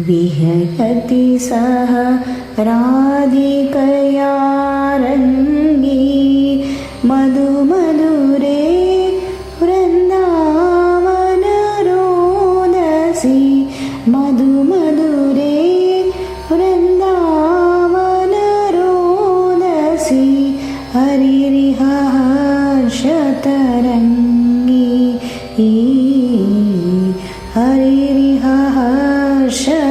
विहरति सह राधिकया रङ्गी मधुमधुरे वृन्दावन रोदसी मधुमधुरे वृन्दावन रोदसी हरिरिह हर्षतरङ्गी हरिरिह हर्षतरङ्गी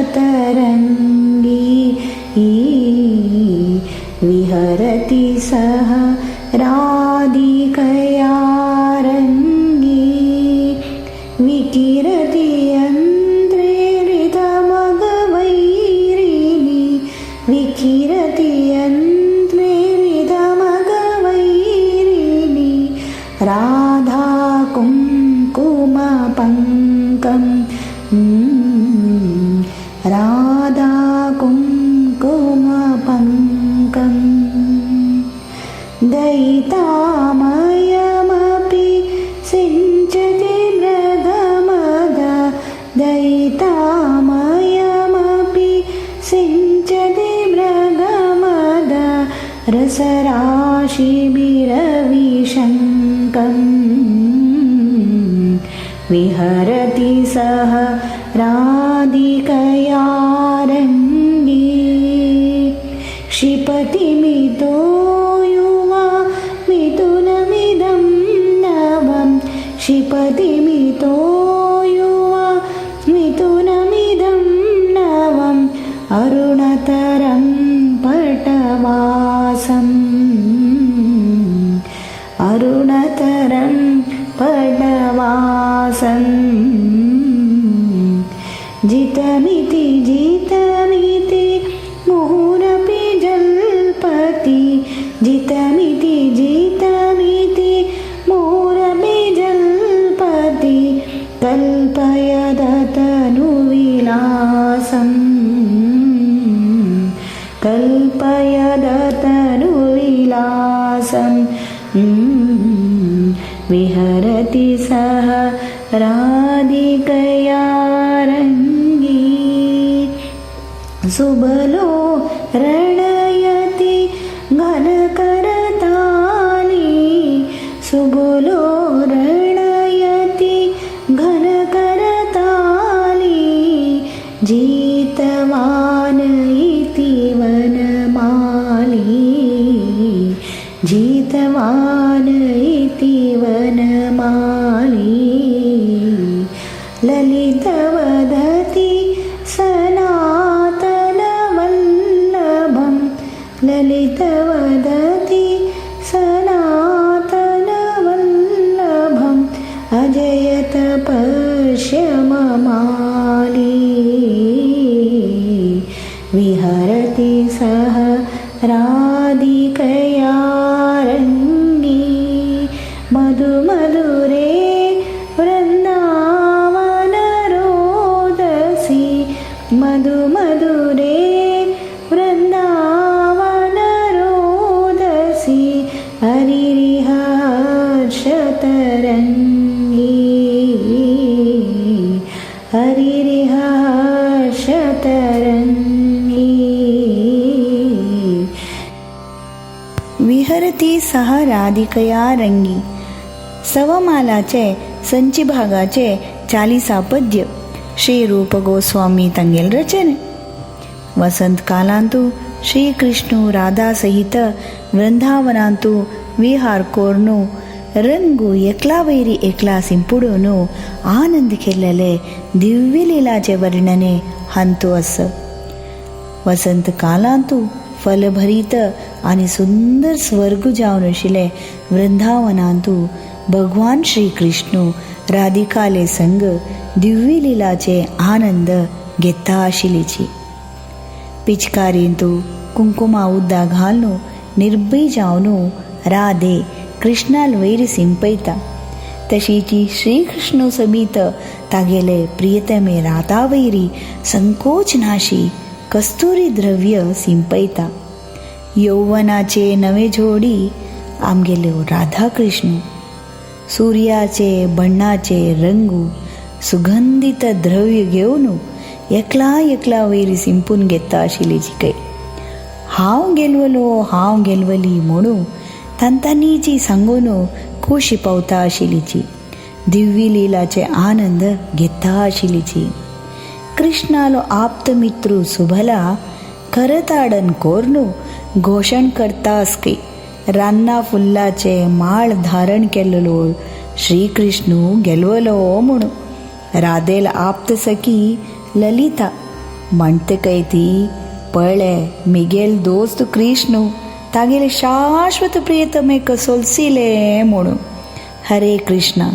विहरति सह राधिकया रङ्गी विकिरति यन्त्रे हृतमगवैरिणी विकिरति यन्त्रे हृतमगवैरिणी राधा कुङ्कुमपङ्कम् राधा कुङ्कुमपङ्कम् दयितामयमपि सिञ्चति मृगमद दयितामयमपि सिञ्चति मृगमद रसराशिभिरविशङ्कम् विहरति सह राधिकया रङ्गी क्षिपति मितो युवा मिथुनमिदं नवं क्षिपति मितो युवा मिथुनमिदं नवम् अरुणतरं पटवासम् अरुणतरं पटवासम् जितमिति जितमिति मुहुरपि जल्पति जितमिति जितमिति मुहुरपि जल्पति कल्पयदतनुविलासम् कल्पयदतनुविलासम् विहरति सह राधिकया रङ्गी सुबलो रणयति घनकरताली सुबलो रणयति घनकरताली जितवान् इति वनमाली जितवान् इति वनमाली ललितवदति सनातनवल्लभं ललितवदति सनातनवल्लभम् अजयत पश्य ममाली विहरति सह राधिकया रङ्गी मधुमधुरे वृन्दावन रोदसी मधुमधुरे वृन्दावन रोदसी हरिरिह हर्षतरङ्गी हरिरिह हर्षतरङ्गी. विहरती सह राधिकया रंगी सवमालाचे संची भागाचे चालिसा पद्य श्री रूप गोस्वामी तांगेल रचने. वसंत कालांतु श्रीकृष्ण राधा सहित वृंदावनांतु विहार कोर्नु रंगु एकला वैरी एकला सिंपुडूनु आनंद केल्लेले दिव्य लीलाचे वर्णने हंतु अस. वसंत कालांतु फलभरीत आणि सुंदर स्वर्ग जावन आशिल्ले वृंदावनांतु भगवान श्रीकृष्ण राधिकाले संग दिव्य लीलाचे आनंद घेता आशिल्लीची. पिचकारींतु कुंकुमा उद्दा घालून निर्भय जावन राधे कृष्णाल वैर सिंपयता तशीची श्रीकृष्ण समीत तागेले प्रियतमे राधा वैरी संकोच नाशी कस्तुरी द्रव्य सिंपयता. यौवनाचे नवे जोडी आमगेल्यो राधा कृष्ण सूर्याचे बण्णाचे रंगू सुगंधित द्रव्य घेवन एकला एकला वयर सिंपून घेता आशिल्लीची काय. हांव गेलवलो हांव गेलवली म्हणू तांतांनीची सांगून खोशी पावता आशिल्लीची, दिव्य लिलाचे आनंद घेता आशिल्लीची. कृष्णालो आप्त मित्र सुबला करताडन कोर्नु घोषण करता असके रान्ना फुल्लाचे माळ धारण केल्लो श्रीकृष्णू गेलवलो म्हणू. राधेल आप्त सखी ललिता म्हणते काय ती, पळे मिगेल दोस्त कृष्णू तागेले शाश्वत प्रियतमेक सोलसिले म्हणू. हरे कृष्णा.